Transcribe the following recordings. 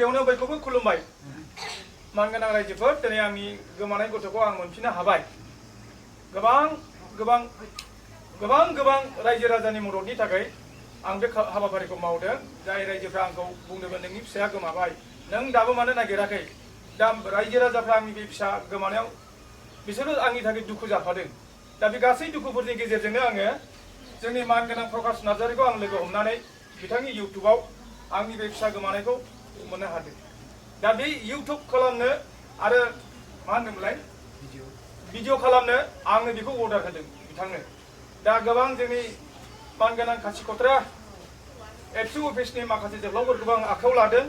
गिबियावनो बयखौबो खुलुमबाय मानगोनां रायजोफोर दिनै आंनि गोमानाय गथ'खौ आं मोनफिननो हाबाय गोबां रायजो राजानि मददनि थाखाय आं बे हाबाफारिखौ मावदों जाय रायजोफ्रा आंखौ बुंदोंमोन नोंनि फिसाया गोमाबाय नों दाबो मानो नागिराखै दा रायजो राजाफ्रा आंनि बे फिसा गोमानायाव बिसोरो आंनि थाखाय दुखु जाफादों दा बे गासै दुखुफोरनि गेजेरजोंनो आङो जोंनि मानगोनां प्रकाश नार्जारिखौ आं लोगो हमनानै बिथांनि इउटुबाव आंनि बे फिसा गोमानायखौ मोननो हादों दा बे इउटुब खालामनो आरो मा होनदोंमोनलाय भिडिअ खालामनो आङो बेखौ अर्डार होदों बिथांनो दा गोबां जोंनि मानगोनां खासिक'त्रा एबसु अफिसनि माखासे जोहोलावफोरखौबो आं आखायाव लादों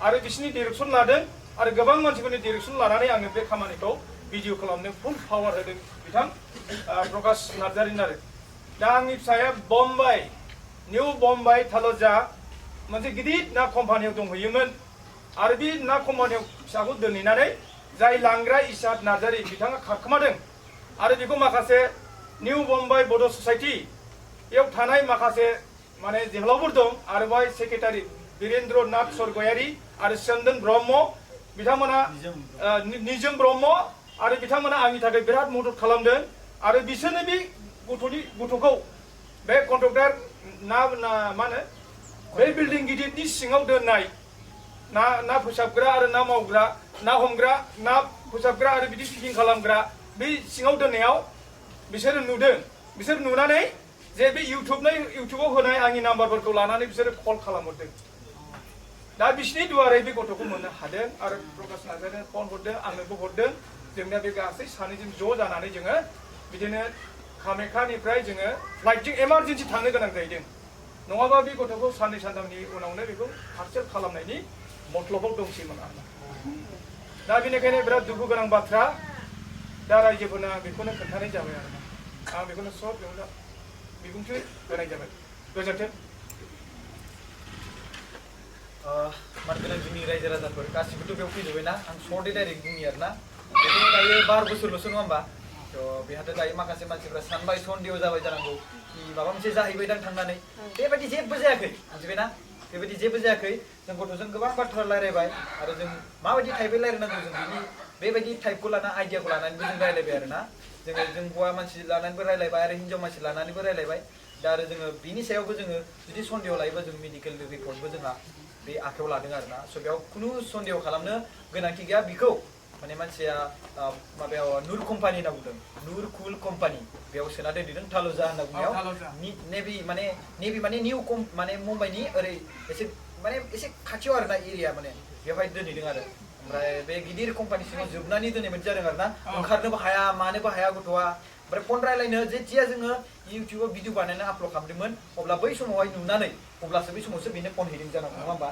आरो बिसोरनि डिरेक्सन लादों आरो गोबां मानसिफोरनि डिरेक्सन लानानै आङो बे खामानिखौ भिडिअ खालामनो फुल पावार होदों बिथां प्रकाश नार्जारिनो आरो दा आंनि फिसाया बम्बाइ निउ बम्बाइ थालजा मोनसे गिदिर ना कम्पानियाव दंहैयोमोन आरो बे ना कम्पानियाव फिसाखौ दोनहैनानै जाय लांग्रा इसाद नार्जारि बिथाङा खारखोमादों आरो बेखौ माखासे निउ बम्बाइ बड' ससाइटि बेयाव थानाय माखासे माने जोहोलावफोर दं आरो बेवहाय सेक्रेटारि वीरेन्द्र नाथ स्वर्गयारी आरो चन्दन ब्रह्म बिथांमोना निजोम ब्रह्म आरो बिथांमोना आंनि थाखाय बिराद मदद खालामदों आरो बिसोरनो बे गथ'खौ बे कन्ट्रेक्टर मा होनो बे बिल्डिं गिदिरनि सिङाव दोननाय ना फोसाबग्रा आरो ना मावग्रा ना हमग्रा ना फोसाबग्रा आरो बिदि फिटिं खालामग्रा बे सिङाव दोननायाव बिसोरो नुदों बिसोर नुनानै जे बे इउटुबाव होनाय आंनि नाम्बारफोरखौ लानानै बिसोरो कल खालामहरदों दा बिसिनि दुवारै बे गथ'खौ मोननो हादों आरो प्रकाश नार्जारिनो फन हरदों आंनोबो हरदों जोंना बे गासै सानैजों ज' जानानै जोङो बिदिनो कामाख्यानिफ्राय जोङो फ्लाइटजों इमारजेन्सि थांनो गोनां जाहैदों नङाबा बे गथ'खौ साननै सानथामनि उनावनो बेखौ पार्सेल खालामनायनि मतलबाव दंसैमोन आरो दा बेनिखायनो बिराद दुखु गोनां बाथ्रा दा रायजोफोरनो आं बेखौनो खोन्थानाय जाबाय आरो आं बेखौनो सब बेयावनो बिबुंथि होनाय जाबाय गोजोन्थों मानगोनां जोंनि रायजो राजाफोर गासिबोथ' बेयाव फैजोब्बायना आं सर्टै डाइरेक्ट बुंनि आरोना बेखौ दायो 12 बोसोरल'सो नङा होमबा थ' बेहाथ' दायो माखासे मानसिफ्रा सानबाय सन्देह जाबाय जानांगौ कि माबा मोनसे जाहैबायदां थांनानै बेबायदि जेबो जायाखै मिथिबायना बेबायदि जेबो जायाखै जों गथ'जों गोबां बाथ्रा रायलायबाय आरो जों माबायदि टाइपै रायलायनांगौ जों बिनि बेबायदि टाइपखौ लाना आइडियाखौ लानानैबो जों रायलायबाय आरोना जों हौवा मानसि लानानैबो रायलायबाय आरो हिन्जाव मानसि लानानैबो रायलायबाय दा आरो जोङो बिनि सायावबो जोङो जुदि सन्देह लायोबा जों मेडिकेल रिपर्टबो जोंहा बे आखायाव लादों आरोना स' बेयाव खुनु सन्देह खालामनो गोनांथि गैया बिखौ माने मानसिया माबायाव नुर कम्पानि होनना बुंदों नुर कुल कम्पानि बेयाव सोना दोनदों थालजा होनना बुंनायाव नेभि माने निउ माने मुम्बाइनि ओरै एसे खाथियाव आरोना एरिया माने बेवहाय दोनहैदों आरो ओमफ्राय बे गिदिर कम्पानि सिङाव जोबनानै दोननाय बायदि जादों आरोना ओंखारनोबो हाया मानोबो हाया गथ'आ ओमफ्राय फन रायलायनो जेथिया जोङो इउटुबाव भिडिअ बानायना आपल'ड खालामदोंमोन अब्ला बै समावहाय नुनानै अब्लासो बै समावसो बेनो फन हैदों जानांगौ नङा होमबा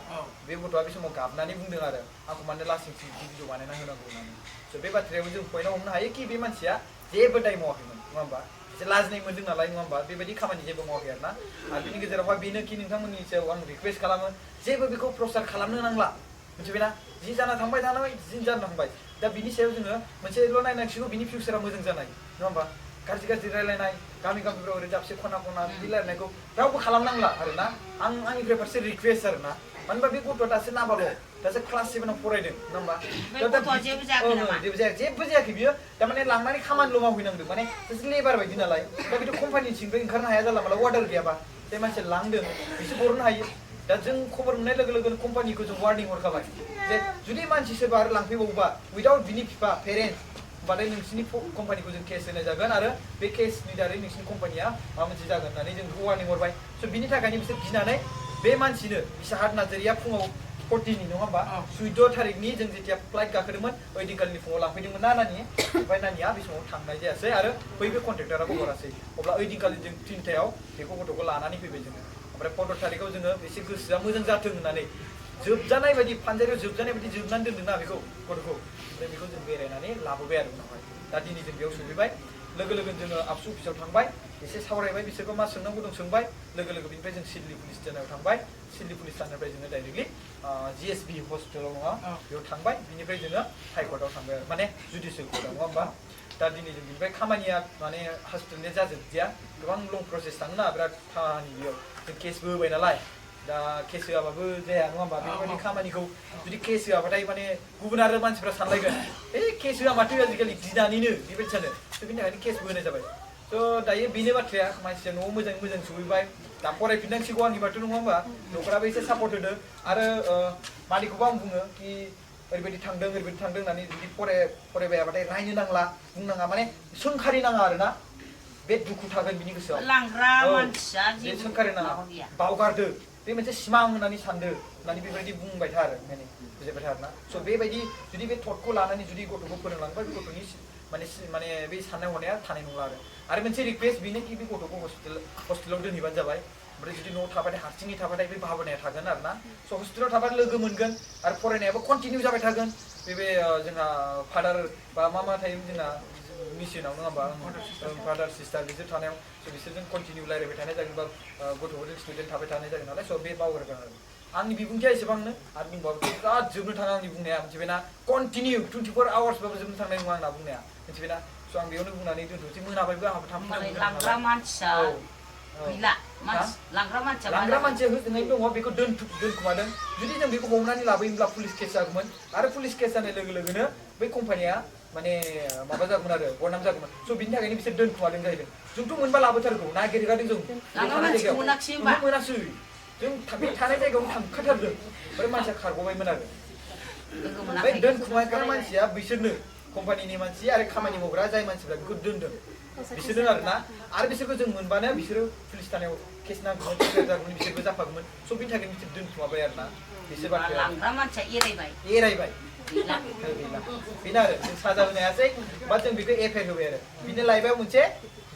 बे गथ'आ बे समाव गाबनानै बुंदों आरो आंखौ मानो लासिंसिं भिडिअ बानायना होनांगौ होननानै स' बे बाथ्रायाव जों पइन्टआव हमनो हायो कि बे मानसिया जेबो दाय मावाखैमोन नङा होमबा एसे लाजिनाय मोनदों नालाय नङा होमबा बेबायदि खामानि जेबो मावाखै आरोना आरो बिनि गेजेरावहाय बेनो कि नोंथांमोननि सायाव आं रिकुवेस्ट खालामो जेबो बेखौ प्रचार खालामनो नांला मिथिबायना जि जाना थांबाय जि जाना थांबाय दा बिनि सायाव जोङो मोनसेल' नायनांसिगौ बिनि फिउचारा मोजां जानाय नङा होमबा गाज्रि रायलायनाय गामिफ्राव ओरै दाबसे खना बिदि रायलायनायखौ रावबो खालामनांला आरोना आंनिफ्राय फारसे रिकुवेस्ट आरोना मानो होनबा बे गथ'आ दासो नाबाल' दासो क्लास 7 आव फरायदों नङा होमबा जेबो जायाखै बियो थारमाने लांनानै खामानिल' मावहैनांदों माने सासे लेबार बायदि नालाय दा बेथ' कम्पानि सिंनिफ्राय ओंखारनो हाया जाला माला अर्डार गैयाबा बे मानसिया लांदों बिसोर बरनो हायो दा जों खबर मोननाय लोगो लोगोनो कम्पानिखौ जों वार्निं हरखाबाय जे जुदि मानसि सोरबा आरो लांफैबावोबा उइदाउट बिनि बिफा पेरेन्टस होमबाथाय नोंसिनि कम्पानिखौ जों केस होनाय जागोन आरो बे केसनि दारै नोंसिनि कम्पानिया माबा मोनसे जागोन होननानै जों वार्निं हरबाय स' बिनि थाखायनो बिसोर गिनानै बे मानसिनो इसाहाद नार्जारिया फुङाव 14 नङा होमबा 14 थारिखनि जों जेथिया फ्लाइट गाखोदोंमोन ओइदिनखालिनि फुङाव लांफैदोंमोन ना नानि ओमफ्राय नानिया बे समाव थांनाय जायासै आरो बैबो कन्ट्रेक्टराबो हरासै अब्ला ओइदिनखालि जों 3थायाव बेखौ गथ'खौ लानानै फैबाय जोङो ओमफ्राय 15 थारिखआव जोङो एसे गोसोआ मोजां जाथों होननानै जोबजानाय बायदि फानजारियाव जोबजानाय बायदि जोबनानै दोनदोंना बेखौ गथ'खौ ओमफ्राय बेखौ जों बेरायनानै लाबोबाय आरो उनावहाय दा दिनै जों बेयाव सफैबाय लोगो जोङो आबसु अफिसाव थांबाय एसे सावरायबाय बिसोरखौ मा सोंनांगौ दं सोंबाय लोगो बिनिफ्राय जों सिडली पुलिस स्टेशनाव थांबाय सिडली पुलिस स्टेशननिफ्राय जोङो डाइरेक्टलि GSB हस्पिटालाव नङा बेयाव थांबाय बिनिफ्राय जोङो हाइकर्टआव थांबाय आरो माने जुडिसियेल कर्टआव नङा होमबा दा दिनै जों बिनिफ्राय खामानिया माने हस्पिटालनिया जाजोबदिया गोबां लं प्रसेस थाङोना बिराद खामानि बेयाव जों केसबो होबाय नालाय दा केस होआबाबो जाया नङा होमबा बेफोरबायदि खामानिखौ जुदि केस होआबाथाय माने गुबुन आरो मानसिफ्रा सानलायगोन केस होआ माथो आजिखालि गिनानैनो बेबायदि सानो बेनि थाखायनो केसबो होनाय जाबाय थ' दायो बेनो बाथ्राया मानसिया न'आव मोजाङै मोजां सहैबाय दा फरायफिननांसिगौ आंनि बाथ' नङा होमबा न'खराबो एसे सापर्ट होदो आरो मालिकखौबो आं बुङो कि ओरैबायदि थांदों होननानै जुदि फरायबायाबाथाय रायनो नांला बुंनाङा माने सोंखारि नाङा आरोना बे दुखु थागोन बिनि गोसोआव लांग्रा मानसिया जे सोंखारि नाङा बावगारदो बे मोनसे सिमां होननानै सानदो होननानै बेबायदि बुंबाय था आरो माने बुजायबाय था आरोना स' बेबायदि जुदि बे थटखौ लानानै जुदि गथ'खौ फोरोंलाङोबा बे गथ'नि माने बे साननाय हनाया थानाय नंला आरो मोनसे रिक्वेस्ट बेनो कि बे गथ'खौ हस्टेलाव दोनहैबानो जाबाय ओमफ्राय जुदि न'आव थाबाथाय हारसिङै थाबाथाय बे भाबनाया थागोन आरो ना स' हस्टेलाव थाबा लोगो मोनगोन आरो फरायनायाबो कन्टिनिउ जाबाय थागोन बे जोंहा फादार बा मा थायो जोंहा मिसिनाव नङा होमबा फादार सिस्टार बिसोर थानायाव स' बिसोरजों कन्टिनिउ रायलायबाय थानाय जागोन बा गथ'फोरजों स्टुडेन्ट थाबाय थानाय जागोन नालाय स' बे बावगारगोन आरो आंनि बिबुंथिया एसेबांनो आरो बुंबाबो बिराद जोबनो थाङा आंनि बुंनाया मिथिबायना कन्टिनिउ 24 आवार्सबाबो जोबनो थांनाय नङा आंना बुंनाया मिथिबायना स' आं बेयावनो बुंनानै दोनथ'सै मोनाबायबो आंहाबो थाम लांग्रा मानसिया गैला लांग्रा मानसिया होजोंहाय दङ बेखौ दोनखुमादों जुदि जों बेखौ हमनानै लाबोयोब्ला पुलिस केस जागौमोन आरो पुलिस केस जानाय लोगो लोगोनो बै कम्पानिया माने माबा जागौमोन आरो बदनाम जागौमोन स' बिनि थाखायनो बिसोर दोनखुमादों जाहैदों जोंथ' मोनबा लाबोथारगौ नागिरगादों जों थानाय मोनासै जों बे थानाय जायगायावनो थांखाथारदों ओमफ्राय मानसिया खारग'बायमोन आरो बै दोनखुमाग्रा मानसिया बिसोरनो कम्पानिनि मानसि आरो खामानि मावग्रा जाय मानसिफ्रा बेखौ दोनदों बिसोरनो आरो बिसोरखौ जों मोनबानो बिसोरो पुलिस थानायाव केस नांगौमोन जागौमोन बिसोरबो जाफागौमोन स' बिनि थाखायनो बिसोर दोनखुमाबाय आरो ना बिसोर बाथ्राया लांग्रा मानसिया एरायबाय गैला बेनो आरो जों साजा होनो हायासै बा जों बेखौ एफआइआर होबाय आरो बिनि लाइफआव मोनसे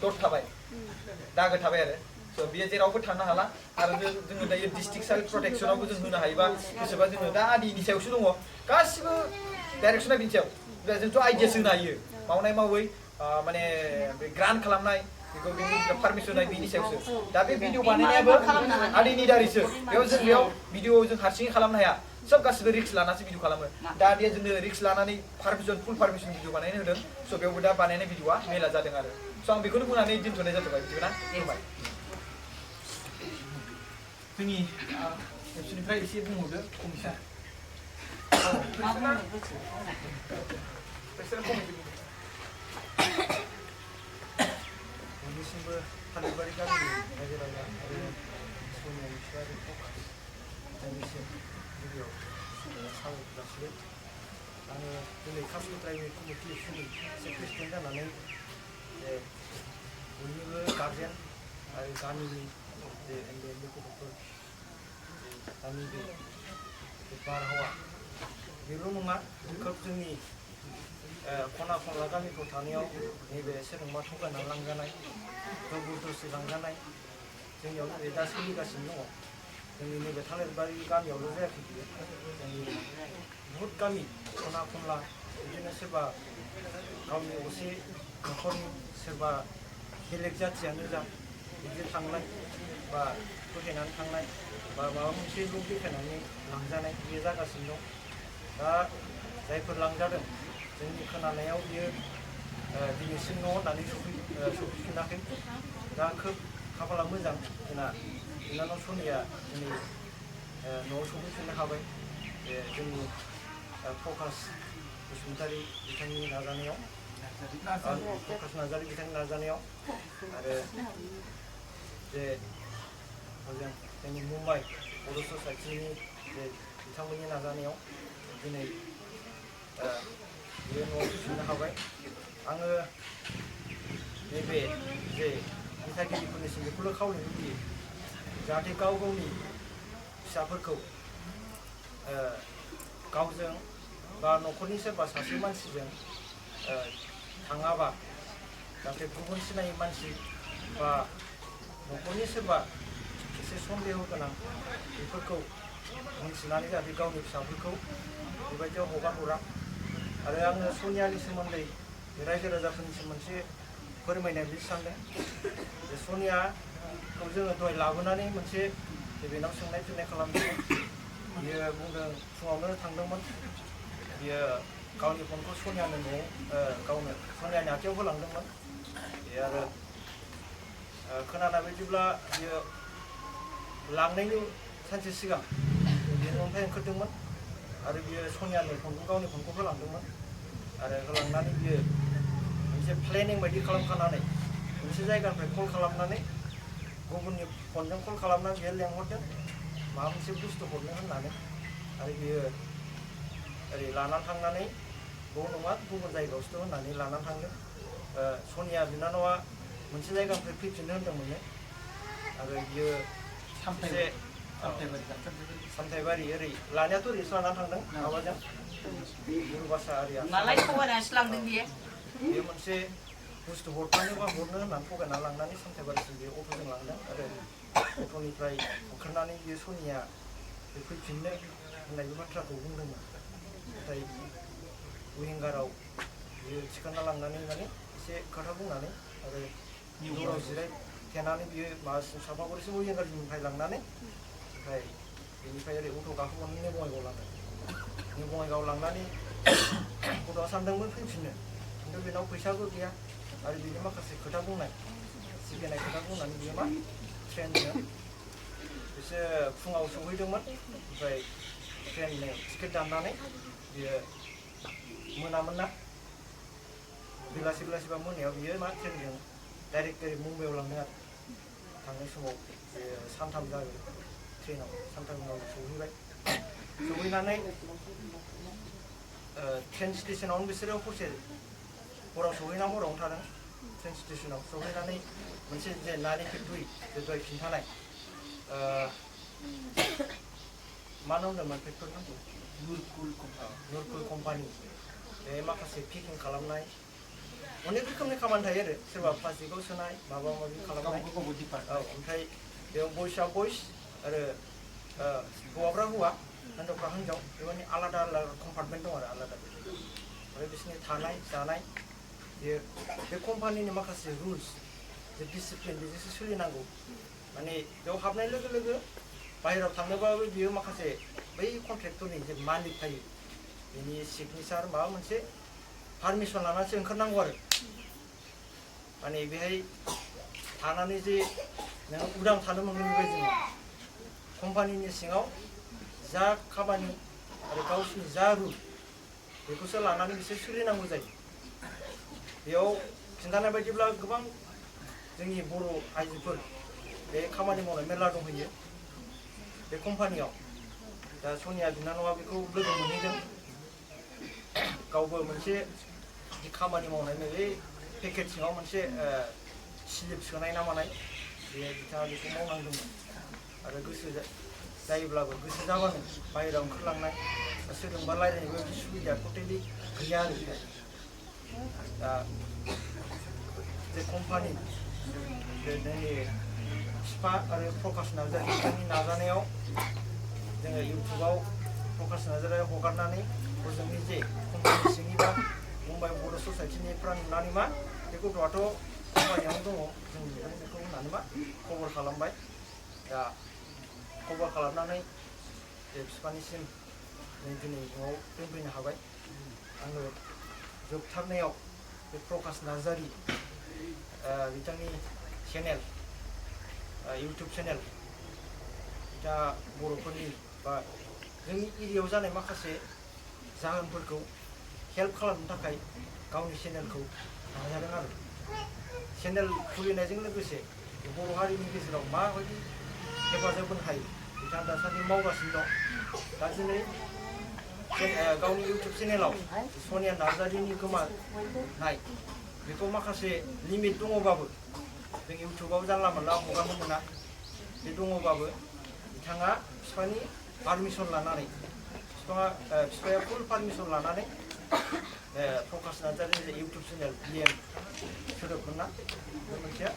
दट थाबाय दागो थाबाय आरो स' बियो जेरावबो थांनो हाला आरो जोङो दायो डिस्ट्रिक्ट चाइल्ड प्रटेक्सनावबो जों होनो हायोबा गोसोबा जोङो दा आदिनि सायावसो दङ गासिबो डाइरेक्सना बिनि सायाव जोंथ' आइडियासो होनो हायो मावनाय मावै माने बे ग्रान्ट खालामनाय बेखौ पारमिसन होनाय बेनि सायावसो दा बे भिडिअ बानायनायाबो आदैनि दारैसो बेयाव भिडिअ जों हारसिङै खालामनो हाया सब गासिबो रिक्स लानासो भिडिअ खालामो दा आदैया जोंनो रिक्स लानानै फुल पारमिसन भिडिअ बानायनो होदों स' बेयावबो दा बानायनाय भिडिअआ मेला जादों आरो स' आं बेखौनो बुंनानै दोनथ'नाय जाथ'बाय बिदिबा ना जोंनि एबसुनिफ्राय एसे बुंहरदो कमिसार बयनिसिमबो थालिरबारि गामिनि रायजो राजा आरो सोरनि मिथिबारि जोंनिसिम गिबियाव साबायखर जासियो आङो दिनै कामनि प्राइभेट कमिटि एबसुनि एसे प्रेसिडेन्ट जानानै बयनिबो गार्जेन आरो गामिनि जे उन्दै गथ'फोर गामिनि बे बारहावा बेल' नङा खोब जोंनि खना खनला गामिफ्राव थानायाव नैबे सोरजोंबा थगायनानै लांजानाय जबरदस्ति लांजानाय जोंनियाव नैबे दा सोलिगासिनो दङ जोंनि नैबे थालिरबारि गामियावल' जायाखै बियो जोंनि बहुद गामि खना खनला बिदिनो सोरबा गावनि असे न'खरनि सोरबा बेलेग जाथियानो जा बिदि थांनाय बा फोथायनानै थांनाय बा माबा मोनसे ल' देखायनानै लांजानाय बियो जागासिनो दं दा जायफोर लांजादों जोंनि खोनानायाव बियो दिनैसिम न' होननानै सफैफिनाखै दा खोब खाफाला मोजां जोंना बिनानाव सनिया दिनै न'आव सफैफिननो हाबाय जोंनि प्रकाश बसुमतारी बिथांनि नाजानायाव प्रकाश नार्जारी बिथांनि नाजानायाव आरो जे जोंनि मुम्बाइ बर' ससाइटिनि जे बिथांमोननि नाजानायाव दिनै बियो न'आव फैफिननो हाबाय आङो नैबे जे दिथागिरिफोरनिसिम बेखौल' खावलायनो लुबैयो जाहाथे गाव गावनि फिसाफोरखौ गावजों बा न'खरनि सोरबा सासे मानसिजों थाङाबा जाहाथे गुबुन सिनायै मानसि बा न'खरनि सोरबा एसे सन्देह गोनां बेफोरखौ मिन्थिनानै जाहाथे गावनि फिसाफोरखौ बेबायदियाव हगार हरा आरो आङो सनियानि सोमोन्दै रायजो राजाफोरनिसिम मोनसे फोरमायनाय बिदि सानदों जे सनियाखौ जोङो दहाय लाबोनानै मोनसे बेनाव सोंनाय फिन्नाय खालामदोंमोन बियो बुंदों फुङावनो थांदोंमोन बियो गावनि फनखौ सनियानो न'आव गावनो सनियानि आखायाव होलांदोंमोन बे आरो खोनानाय बायदिब्ला बियो लांनायनि सानसे सिगां बियो न'निफ्राय ओंखारदोंमोन आरो बियो सनियानो फनखौ गावनि फनखौ होलांदोंमोन आरो होलांनानै बियो मोनसे प्लेनिं बायदि खालामखानानै मोनसे जायगानिफ्राय कल खालामनानै गुबुननि फनजों कल खालामनानै बियो लेंहरदों माबा मोनसे बुस्थु हरनो होननानै आरो बियो ओरै लानानै थांनानै बेयाव नङा गुबुन जायगायावसो होननानै लानानै थांदों सनिया बिनानावा मोनसे जायगानिफ्राय फैफिननो होनदोंमोननो आरो बियो एसे सामथाइबारि ओरै लानायाथ' ओरैसो लानानै थांदों माबाजों गुरुबासा आरिया मालाय थगायनानैसो लांदों बियो बेयो मोनसे बुस्थु हरफानोबा हरनो होननानै थगायना लांनानै सामथाइबारिसिम बेयो अट'जों लांदों आरो अट'निफ्राय ओंखारनानै बियो सनिया बे फैफिननो होननाय बाथ्राखौ बुंदोंमोन नाथाय विंगाराव बियो थिखांना लांनानै माने एसे खोथा बुंनानै आरो दराव जिरायथेनानै बियो माबासिम सापागुरिसिम विंगारनिफ्राय लांनानै ओमफ्राय बेनिफ्राय ओरै अट' गाखोबावनानै निउ बङाइगाव लांदों निउ बङाइगाव लांनानै गथ'आ सानदोंमोन फैफिननो खिन्थु बेनाव फैसाबो गैया आरो बिनि माखासे खोथा बुंनाय सिबिनाय खोथा बुंनानै बियो मा ट्रेनजों बिसोर फुङाव सहैदोंमोन ओमफ्राय ट्रेननो टिकेट दाननानै बियो मोनामोन ना बेलासि बेलासिबा मोनायाव बियो मा ट्रेनजों डाइरेक्ट ओरै मुम्बाइआव लांदों आरो थांनाय समाव बे सानथाम जागोन ट्रेनाव सानथामनि उनाव सहैबाय सहैनानै ट्रेन स्टेसनावनो बिसोरो हरसे हराव सहैना हरावनो थादों ट्रेन स्टेसनाव सहैनानै मोनसे जे नानि फेक्टरि जे दहाय खिन्थानाय मा होनदोंमोन फेक्टरि नामखौ नुरकुल कम्पानि बे माखासे पेकिं खालामनाय अनेक रोखोमनि खामानि थायो आरो सोरबा प्लास्टिकआव सोनाय माबा माबि खालामनाय औ ओमफ्राय बेयाव बयसआ बयस आरो हौवाफ्रा हौवा हिन्जावफ्रा हिन्जाव बेबायदि आलादा आलादा कम्पार्टमेन्ट दं आरो आलादा ओमफ्राय बिसोरनि थानाय जानाय बे कम्पानिनि माखासे रुल्स जे डिसिप्लिन बेजोंसो सोलिनांगौ माने बेयाव हाबनाय लोगो लोगो बाहेरायाव थांनोबाबो बियो माखासे बै कन्ट्रेक्टरनि जे मालिक थायो बेनि सिगनेचार माबा मोनसे पारमिसन लानानैसो ओंखारनांगौ आरो माने बेहाय थानानै जे नों उदां थानो मोनगोन बेबायदि नङा कम्पानिनि सिङाव जा खामानि आरो गावसिनि जा रुल बेखौसो लानानै बिसोर सोलिनांगौ जायो बेयाव खिन्थानाय बायदिब्ला गोबां जोंनि बर' आइजोफोर बे खामानि मावनाय मेरला दंहैयो बे कम्पानियाव दा सनिया बिनानावा बेखौ लोगो मोनहैदों गावबो मोनसे खामानि मावनाय बे पेकेट सिङाव मोनसे स्लिप सोनाय ना मानाय बे बिथाङा बेखौ मावनांदोंमोन आरो गोसो जायोब्लाबो गोसो जाबानो बाहेरायाव ओंखारलांनाय सोरजोंबा रायज्लायनोबो बिदि सुबिदाया टटेलि गैया आरो दा जे कम्पानि जोंनि बिफा आरो प्रकाश नार्जारि बिथांनि नाजानायाव जोङो इउटुबाव प्रकाश नार्जारिया हगारनानै हजोंनि जे कम्पानि सिंनि बा मुम्बाइ बर' ससाइटिनिफ्रा नुनानै मा बे गथ'आथ' कम्पानियावनो दङ जों बेखौ होननानै मा खबर खालामबाय दा खबर खालामनानै जे बिफानिसिम दिनै न'आव दोनफैनो हाबाय आङो जोबथारनायाव बे प्रकाश नार्जारि बिथांनि चेनेल इउटुब चेनेल दा बर'फोरनि बा जोंनि एरियायाव जानाय माखासे जाहोनफोरखौ हेल्प खालामनो थाखाय गावनि चेनेलखौ नाजादों आरो चेनेल खुलिनायजों लोगोसे बर' हारिनि गेजेराव माबायदि हेफाजाब होनो हायो बिथाङा दासान्दि मावगासिनो दं दा दिनै गावनि इउटुब चेनेलाव सनिया नार्जारिनि गोमानाय बेखौ माखासे लिमिट दङबाबो जों इउटुबाव जानला मोनला हगारनो मोना बे दङबाबो बिथाङा बिफानि पारमिसन लानानै बिफाया फुल पारमिसन लानानै प्रकाश नार्जारिनि जे इउटुब चेनेल बिएम सोदोबमोन ना बे मोनसेया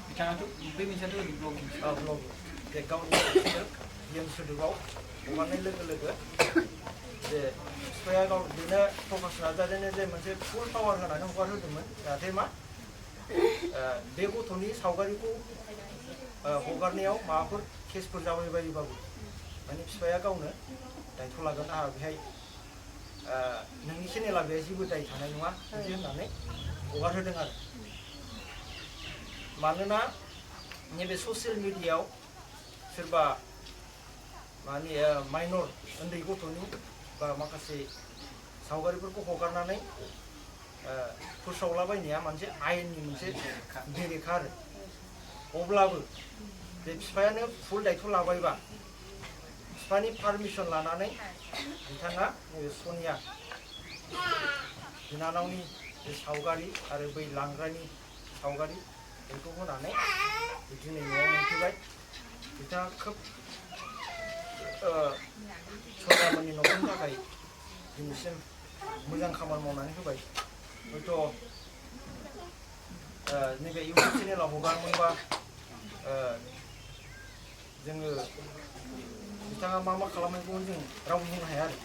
बिथाङाथ' बे मोनसेयाथ' ब्लगिं ब्लगिं जे गावनि चेनेल बिएम सोदोबाव हगारनाय लोगो लोगो जे बिफाया गाव बेनो प्रकाश नार्जारिनो जे मोनसे फुल पावार होनानै हगार होदोंमोन जाहाथे मा बे गथ'नि सावगारिखौ हगारनायाव माबाफोर केसफोर जाबायबायोबाबो माने बिफाया गावनो दायथ' लागोन आंहा बेहाय नोंनि चेनेला बेहाय जेबो दाय थानाय नङा बिदि होननानै हगार होदों आरो मानोना नैबे ससियेल मिडियायाव सोरबा माने माइनर उन्दै गथ'नि बा माखासे सावगारिफोरखौ हगारनानै फोसावलाबायनाया मोनसे आयेननि मोनसे बेरेखा आरो अब्लाबो बे बिफायानो फुल दायथ' लाबायबा बिफानि पारमिसन लानानै बिथाङा सनिया बिनानावनि बे सावगारि आरो बै लांग्रानि सावगारि बेखौ होनानै दिनै न'आव मोनफैबाय बिथाङा खोब सनियामोननि न'खरनि थाखाय दिनैसिम मोजां खामानि मावनानै होबाय हयथ' नैबे इउटुब चेनेलाव हगारमोनबा जोङो बिथाङा मा खालामनायखौ जों रावबो बुंनो हाया आरो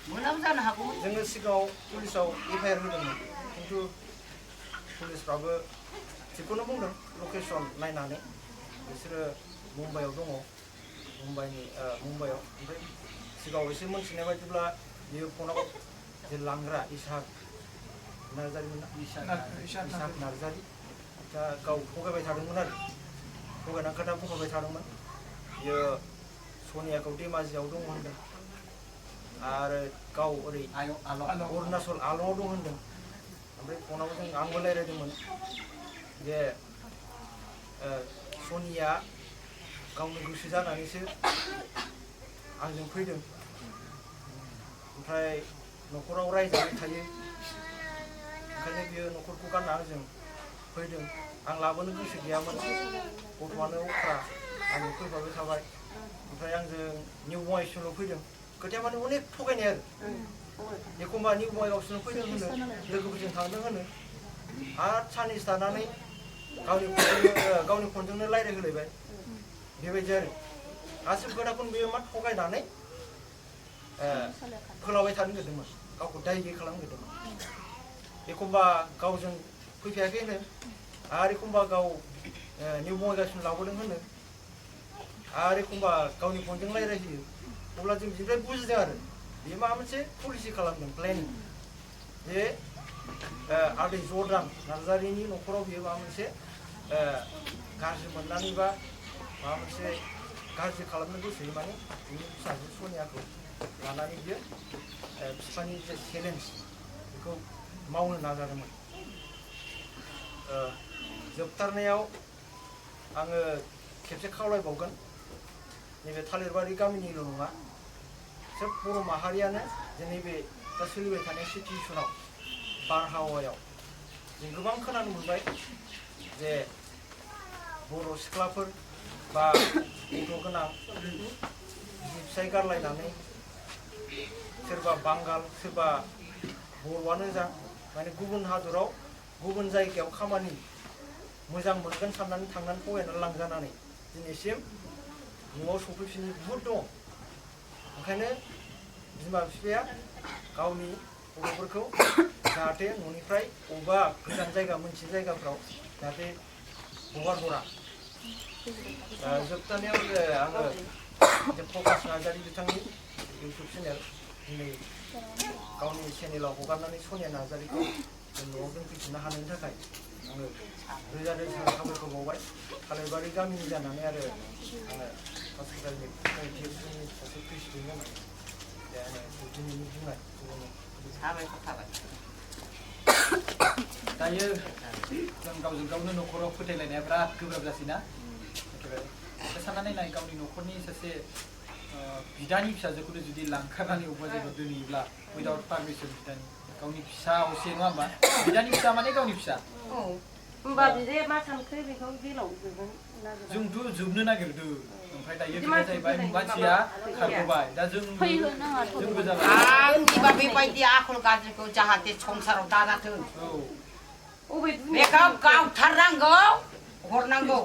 मोनाबो जानो हागौ जोङो सिगाङाव पुलिसाव एफआइआर होदोंमोन खिन्थु पुलिसफ्राबो थिगखौनो बुंदों लकेसन नायनानै बिसोरो मुम्बाइआव दङ मुम्बाइआव ओमफ्राय सिगाङाव एसे मोनथिनाय बायदिब्ला बियो फनाव जे लांग्रा इसाक नार्जारिमोन ना इसाक नार्जारि दा गाव थगायबाय थादोंमोन आरो थगायनानै खोथा बुंखाबाय थादोंमोन बियो सनियाखौ धेमाजियाव दङ होनदों आरो गाव ओरै अरुणाचल आल'आव दं होनदों ओमफ्राय फनाव जों आंबो रायज्लायदोंमोन जे सनिया गावनो गोसो जानानैसो आंजों फैदों ओमफ्राय न'खराव रायजाबाय थायो ओंखायनो बियो न'खरखौ गारना आंजों फैदों आं लाबोनो गोसो गैयामोन गथ'आनो अख्रा आं फैफाबाय थाबाय ओमफ्राय आंजों निउ बङाइगावसिमल' फैदों खोथाया माने अनेक थगायनाय आरो एखमबा निउ बङाइगावसिम फैदों होनो लोगोफोरजों थांदों होनो आरो साननैसो थानानै गावनि फनजोंनो रायज्लायहोलायबाय बेबायदि आरो गासिबो खोथाखौनो बेयो मा थगायनानै फोलावबाय थानो नागिरदोंमोन गावखौ दाय गैयै खालामनो नागिरदोंमोन एखमबा गावजों फैफायाखै होनो आरो एखमबा गाव निउ बङाइगावसिम लाबोदों होनो आरो एखमबा गावनि फनजों रायज्लायहोयो अब्ला जों बिनिफ्राय बुजिदों आरो बेयो माबा मोनसे पलिसि खालामदों प्लेनिं जे आदै जर्डान नार्जारिनि न'खराव बियो माबा मोनसे गाज्रि मोननानै बा माबा मोनसे गाज्रि खालामनो गोसोयै माने बिनि फिसाजो सनियाखौ लानानै बियो बिफानि जे चेलेन्ज बेखौ मावनो नाजादोंमोन जोबथारनायाव आङो खेबसे खावलायबावगोन नैबे थालिरबारि गामिनिल' नङा सोब बर' माहारियानो जे नैबे दा सोलिबाय थानाय सिटुवेसनाव बारहावायाव जों गोबां खोनानो मोनबाय जे बर' सिख्लाफोर बा गथ' गोनां फिसाय गारलायनानै सोरबा बांगाल सोरबा बर'आनो जा माने गुबुन हादराव गुबुन जायगायाव खामानि मोजां मोनगोन साननानै थांनानै थगायनानै लांजानानै दिनैसिम न'आव सफैफिननो बुहुद दं ओंखायनो बिमा बिफाया गावनि गथ'फोरखौ जाहाथे न'निफ्राय बबेबा गोजान जायगा मोनसे जायगाफ्राव जाहाथे हगारहरा जोबथारनायाव आङो प्रकाश नार्जारि बिथांनि इउटुब चेनेल दिनै गावनि चेनेलाव हगारनानै सनिया नार्जारिखौ न'आव दोनफैफिननो हानायनि थाखाय आङो रोजा रोजा साबायखर बावबाय थालिरबारि गामिनि जानानै आरो आङो हस्पिटालनि कमिटिनि सासे प्रेसिडेन्ट जानानै आङो दिनैनि बुंनाय साबायखर थाबाय दायो जों गावजों गावनो न'खराव फोथायलायनाया बिराद गोब्राब जासै ना एखेबारे साननानै नाय गावनि न'खरनि सासे बिदानि फिसाजोखौनो जुदि लांखारनानै अबेबा जायगायाव दोनहैयोब्ला उइदाउट पारमिसन बिदानि गावनि फिसा असे नङा होमबा बिदानि फिसा माने गावनि फिसा होमबा बिदाया मा सानखो बेखौ जेलाव जोबगोन जोंथ' जोबनो नागिरदों ओमफ्राय दायो बेनो जाहैबाय मानसिया खारग'बाय दा जोंबो जाबाय आंनिबा बेबायदि आखल गाज्रिखौ जाहाथे संसाराव दाजाथों बेखौ गावथारनांगौ हरनांगौ